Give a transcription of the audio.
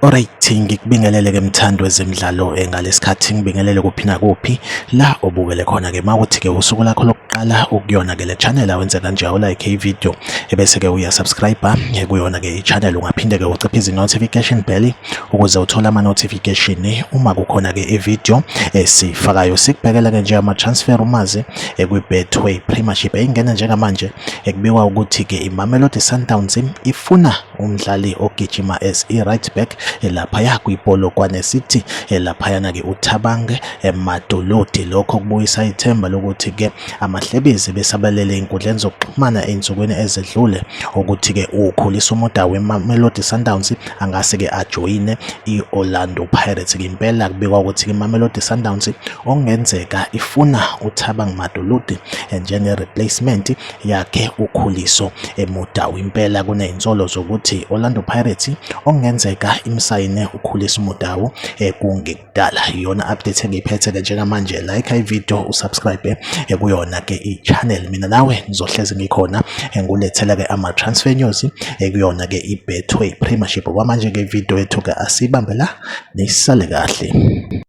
Alright, ngikubingelele ke mthandi wezemidlalo ngalesikhathi ngibingelele kuphi nakuphi la obukele khona ke mawuthi ke usuku lakho lokuqala ukuyona ke le channel awenze kanje awulike i-video ebese ke uyasubscribe kuyona ke i-channel. Ungaphinde ke uciphize i-notification bell ukuze uthole ama-notification uma kukhona ke i-video esifakayo. Sikubhekela ke nje ama-transfer umazi kwi-Betway Premiership eyingena njengamanje. Ekubikwa ukuthi ke iMamelodi Sundowns ifuna umdlali ogijima as i-right back laphaya kwiPolokwane City, laphayana ke uThabang Matuludi. Lokho kubuyisa ithemba lokuthi ke amahlebezi besabalele ey'nkundleni zokuxhumana ey'nsukwini ezedlule ukuthi ke uKhuliso Mudau weMamelodi Sundowns angase ke ajoyine i-Orlando Pirates. Ngempela kubikwa ukuthi ke iMamelodi Sundowns okungenzeka ifuna uThabang Matuludi njenge-replacement yakhe uKhuliso Mudau. Impela kunezinsolo zokuthi Orlando Pirates okungenzeka imsayine uKhuliso Mudau kungekudala. Iyona update engiyiphethe ke njengamanje. Like i-video, usubscribe kuyona ke i-channel. Mina nawe ngizohlezi ngikhona ngulethela ke ama-transfer news kuyona ke i-Betway Premiership. Kwamanje ke i-video yethu ke asibambe la, nisale kahle.